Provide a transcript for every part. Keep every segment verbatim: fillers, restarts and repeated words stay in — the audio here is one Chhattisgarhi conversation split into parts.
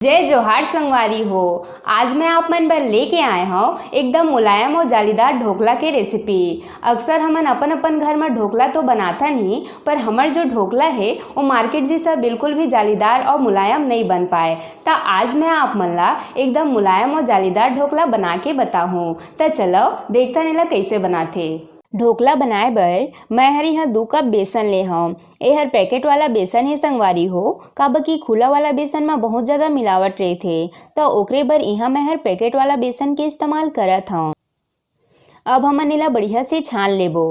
जय जोहार संगवारी हो। आज मैं आप मन बर लेके आए हौं एकदम मुलायम और जालीदार ढोकला के रेसिपी। अक्सर हमन अपन अपन घर म ढोकला तो बनाथन ही, पर हमर जो ढोकला हे वो मार्केट जैसा बिल्कुल भी जालीदार और मुलायम नहीं बन पाए। त आज मैं आप मन ला एकदम मुलायम और जालीदार ढोकला बना के बताहूँ। त चलो देखथन एला कैसे बनाथे। ढोकला बनाए बर मैं हर यहाँ दू कप बेसन ले हौं। एहर पैकेट वाला बेसन हे संगवारी हो, काबर कि खुला वाला बेसन म बहुत ज्यादा मिलावट रहिथे, त ओकरे बर इहाँ मैं हर पैकेट वाला बेसन के इस्तेमाल करत हौं। अब हमन एला बढ़िया से छान लेबो।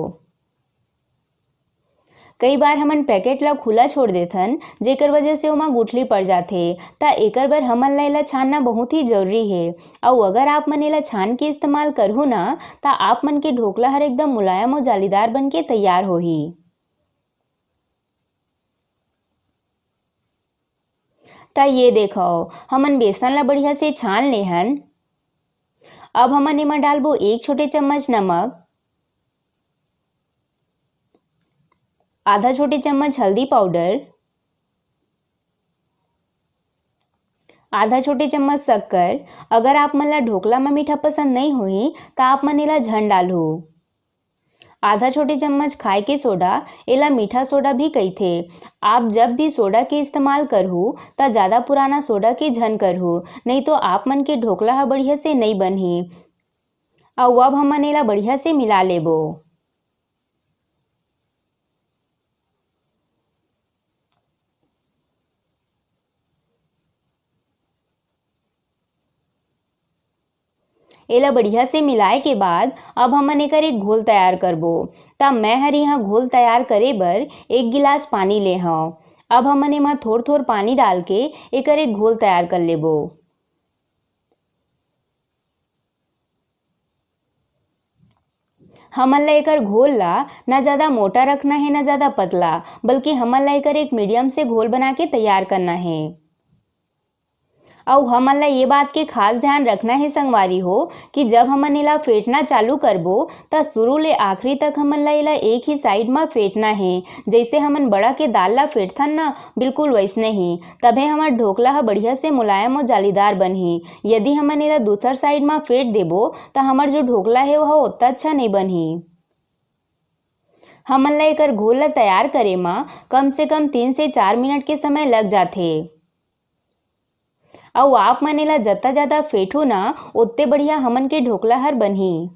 कई बार हमन पैकेट ला खुला छोड़ देथन, जेकर वजह से ओमा गुठली पड़ जाथे, त एकर बर हमन ला एला छानना बहुत ही जरूरी हे। अउ अगर आप मन एला छान के इस्तेमाल करहू ना, त आप मन के ढोकला हर एकदम मुलायम अउ जालीदार बन के तैयार होही। त ये देखो, हमन बेसन ला बढ़िया से छान लेहन। अब हमन एमा डालबो एक छोटे चम्मच नमक, आधा छोटे चम्मच हल्दी पाउडर, आधा छोटे चम्मच शक्कर। अगर आप मन ला ढोकला म मीठा पसंद नहीं होही, त आप मन एला झन डालहू। आधा छोटे चम्मच खाए के सोडा, एला मीठा सोडा भी कहिथे। आप जब भी सोडा के इस्तेमाल करहू, त ज्यादा पुराना सोडा के झन करहू, नहीं तो आप मन के ढोकला ह बढ़िया से नहीं बनही। अउ अब हमन एला बढ़िया से मिला लेबो। एला बढ़िया से मिलाए के बाद अब हमन एकर एक घोल तैयार करबो। त मैं हर यहाँ घोल तैयार करे बर एक गिलास पानी ले हौं। अब हमन एमा थोर-थोर पानी डाल के एकर एक घोल तैयार कर लेबो। हमन ला एकर घोल ला ना ज्यादा मोटा रखना हे, ना ज्यादा पतला, बल्कि हमन ला एकर एक मीडियम से घोल बना के तैयार करना हे। अउ हमन ला ये बात के खास ध्यान रखना हे संगवारी हो कि जब हमन एला फेंटना चालू करबो, त शुरू ले आखिरी तक हमन ला एला एक ही साइड म फेंटना हे। जइसे हमन बड़ा के दाल ला फेंटथन ना, बिल्कुल वइसने ही। तभे हमर ढोकला ह बढ़िया से मुलायम अउ जालीदार बनही। यदि हमन एला दूसर साइड म फेंट देबो, त हमर जो ढोकला हे, ओह ओत्ता अच्छा नइ बनही। हमन ला एकर घोल ला तैयार करे म कम से कम तीन से चार मिनट के समय लग जाथे। अउ आप मन एला जत्ता ज्यादा फेंटहू ना, ओत्ते बढ़िया हमन के ढोकला हर बनही।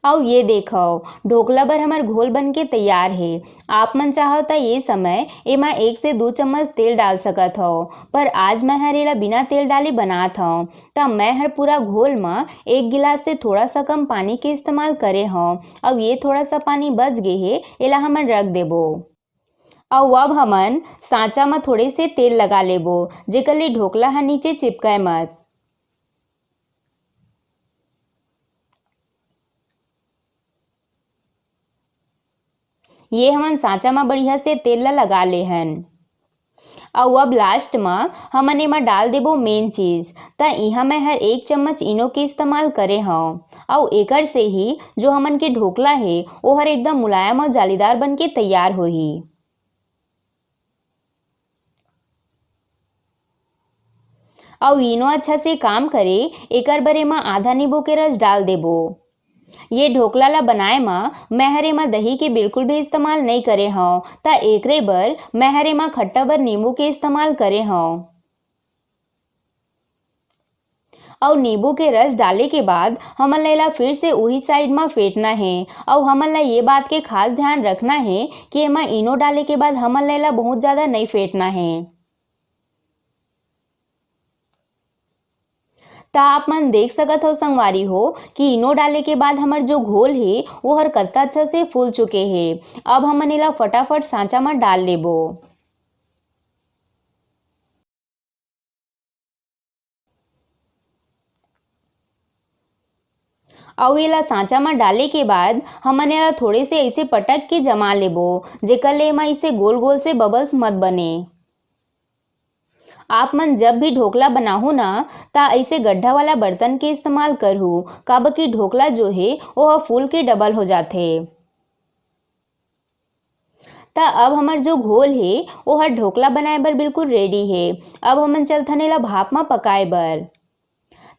अउ ये देखव, ढोकला बर हमर घोल बन के तैयार हे। आप मन चाहव त ये समय एमा एक से दू चम्मच तेल डाल सकत हव, पर आज मैं हर एला बिना तेल डाले बनात हव, त मैं हर पूरा घोल म एक गिलास से थोड़ा सा कम पानी के इस्तेमाल करे हव। अउ ये थोड़ा सा पानी बच गे हे, एला हमन रख देबो। अउ अब हमन सांचा म थोड़े से तेल लगा लेबो, जेकर ले ढोकला ह नीचे चिपकय मत। ये हमन सांचा म बढ़िया से तेल ला लगा ले हन। अउ अब लास्ट म हमन एमा डाल देबो मेन चीज। त इहाँ मैं हर एक चम्मच इनो के इस्तेमाल करे हव। अउ एकर से ही जो हमन के ढोकला हे, ओहर एकदम मुलायम अउ जालीदार बन के तैयार होही। अउ इनो अच्छा से काम करे, एकर बर एमा आधा नींबू के रस डाल देबो। ये ढोकला ला बनाए म मैं हर एमा दही के बिल्कुल भी इस्तेमाल नइ करे हव, त एकरे बर मैं हर एमा खट्टा बर नींबू के इस्तेमाल करे हव। अउ नींबू के रस डाले के बाद हमन ला एला फिर से उही साइड म फेंटना हे। अउ हमन ला ये बात के खास ध्यान रखना हे कि एमा इनो डाले के बाद हमन ला एला बहुत ज्यादा नइ फेंटना हे। त आप मन देख सकत हव संगवारी हो कि इनो डाले के बाद हमर जो घोल हे, वो हर कत्ता अच्छा से फूल चुके हे। अब हमन एला फटाफट सांचा म डाल लेबो। अउ एला सांचा म डाले के बाद हमन एला थोड़े से ऐसे पटक के जमा लेबो, जेकर ले एमा ऐसे गोल-गोल से बबल्स मत बने। आप मन जब भी ढोकला बनाहू ना, त ऐसे गड्ढा वाला बर्तन के इस्तेमाल करहू, काबर कि ढोकला जो हे, ओह फूल के डबल हो जाथे। त अब हमर जो घोल हे, ओहर ढोकला बनाए बर बिल्कुल ready हे। अब हमन चलथन एला भाप म पकाए बर।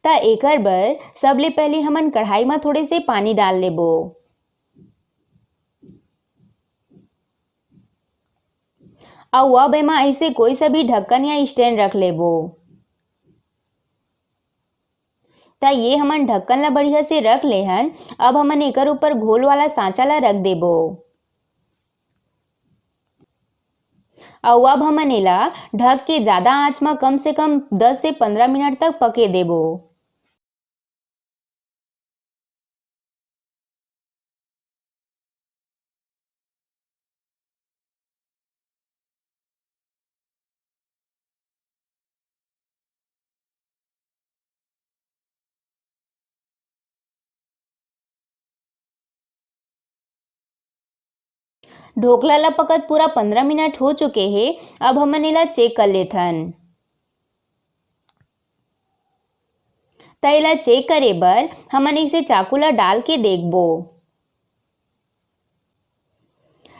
त एकर बर सबले पहिली हमन कढ़ाई म थोड़े से पानी डाल लेबो। अउ अब एमा अइसे कोई सा भी ढक्कन या stand रख लेबो। त ये हमन ढक्कन ला बढ़िया से रख ले हन। अब हमन एकर ऊपर घोल वाला सांचा ला रख देबो। अउ अब हमन एला ढक के जादा आंच म कम से कम दस से पंद्रह मिनट तक पके देबो। ढोकला ला पकत पूरा पंद्रह मिनट हो चुके हे। अब हमन एला check कर लेथन। त एला check करे बर हमन इसे चाकू ला डाल के देखबो।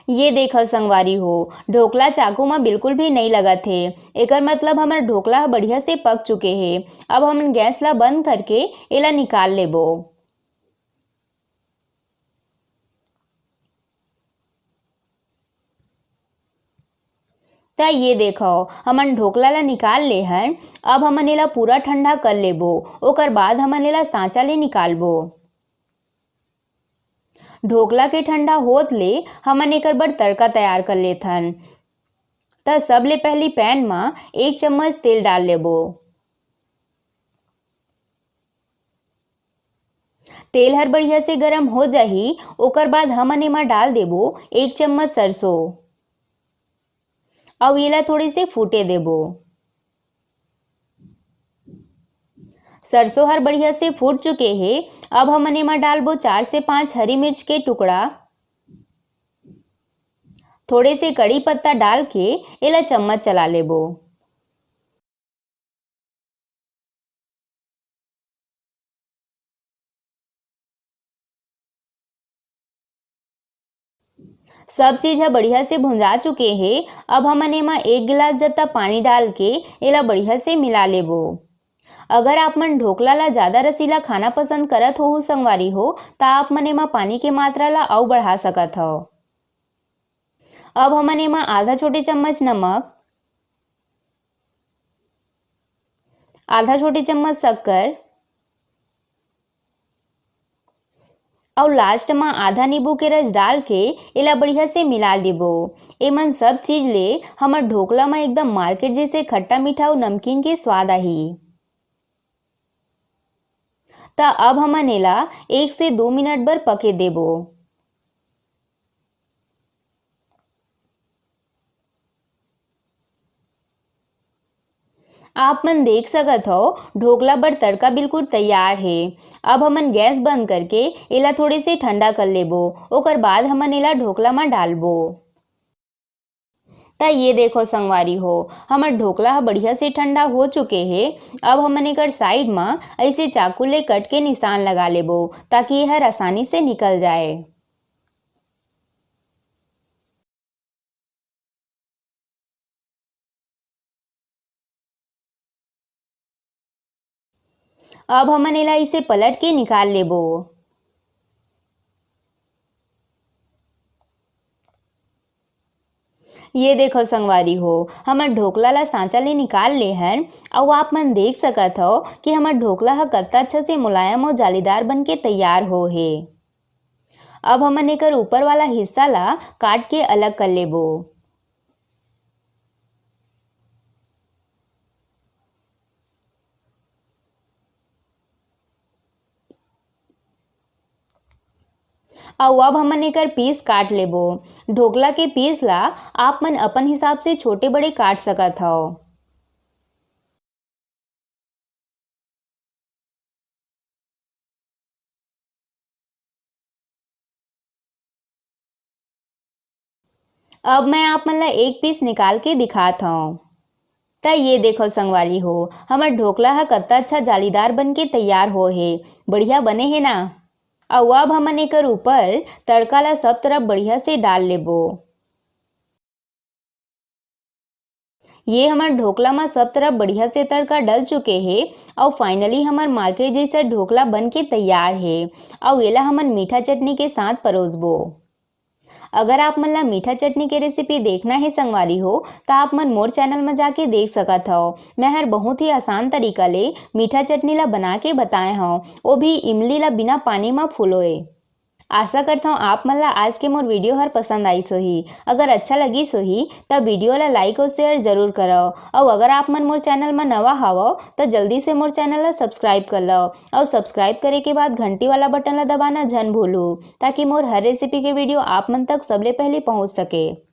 ये देखव संगवारी हो, ढोकला चाकू म बिल्कुल भी नइ लगत हे। एकर मतलब हमर ढोकला ह बढ़िया से पक चुके हे। अब हमन गैस ला बंद करके एला निकाल लेबो। त ये देखव, हमन ढोकला ला निकाल ले हन। अब हमन एला पूरा ठंडा कर लेबो, ओकर बाद हमन एला सांचा ले निकालबो। ढोकला के ठंडा होत ले हमन एकर बर तड़का तैयार कर लेथन। त सबले पहिली pan म एक चम्मच तेल डाल लेबो। तेल हर बढ़िया से गरम हो जाही, ओकर बाद हमन एमा डाल देबो एक चम्मच सरसों। अउ एला थोड़े से फूटे देबो। सरसों हर बढ़िया से फूट चुके हे। अब हमन एमा डालबो चार से पांच हरी मिर्च के टुकड़ा, थोड़े से कड़ी पत्ता डाल के एला चम्मच चला लेबो। सब चीज ह बढ़िया से भुंजा चुके हे। अब हमन एमा एक गिलास जत्ता पानी डाल के एला बढ़िया से मिला लेबो। अगर आप मन ढोकला ला ज्यादा रसीला खाना पसंद करत होहू संगवारी हो, त आप मन एमा पानी के मात्रा ला अउ बढ़ा सकत हव। अब हमन एमा आधा छोटे चम्मच नमक, आधा छोटे चम्मच शक्कर अउ last म आधा नींबू के रस डाल के एला बढ़िया से मिला लेबो। एमन सब चीज ले हमर ढोकला म एकदम market जैसे खट्टा मीठा अउ नमकीन के स्वाद आही। त अब हमन एला एक से दो मिनट बर पके देबो। आप मन देख सकत हव, ढोकला बर तड़का बिल्कुल तैयार हे। अब हमन गैस बंद करके एला थोड़े से ठंडा कर लेबो, ओकर बाद हमन एला ढोकला म डालबो। त ये देखो संगवारी हो, हमर ढोकला ह बढ़िया से ठंडा हो चुके हे। अब हमन एकर side म ऐसे चाकू ले कट के निशान लगा लेबो, ताकि एहर आसानी से निकल जाए। अब हमन एला इसे पलट के निकाल लेबो। ये देखो संगवारी हो, हमर ढोकला ला सांचा ले निकाल ले हन। अउ आप मन देख सकत हव कि हमर ढोकला ह कतका अच्छा से मुलायम अउ जालीदार बन के तैयार हो हे। अब हमन एकर ऊपर वाला हिस्सा ला काट के अलग कर लेबो। अउ अब हमन एकर piece काट लेबो। ढोकला के piece ला आप मन अपन हिसाब से छोटे बड़े काट सकत हव। अब मैं आप मन ला एक piece निकाल के दिखात हव। त ये देखो संगवारी हो, हमर ढोकला ह कतका अच्छा जालीदार बन के तैयार हो हे। बढ़िया बने हे ना? अउ अब हमन एकर ऊपर तड़का ला सब तरफ बढ़िया से डाल लेबो। ये हमर ढोकला म सब तरफ बढ़िया से तड़का डल चुके हे। अउ finally हमर market जैसा ढोकला बन के तैयार हे। अउ एला हमन मीठा चटनी के साथ परोसबो। अगर आप मन ला मीठा चटनी के recipe देखना हे संगवारी हो, त आप मन मोर channel म जाके देख सकत हव। मैं हर बहुत ही आसान तरीका ले मीठा चटनी ला बना के बताए हव, वो भी इमली ला बिना पानी म फुलोए। आशा करथव आप मन ला आज के मोर video हर पसंद आइस होही। अगर अच्छा लगिस होही, त video ला like अउ share जरूर करव। अउ अगर आप मन मोर channel म नवा हवव, त जल्दी से मोर channel ला subscribe कर लव। अउ subscribe करे के बाद घंटी वाला button ला दबाना झन भूलू, ताकि मोर हर recipe के video आप मन तक सबले पहली पहुंच सके।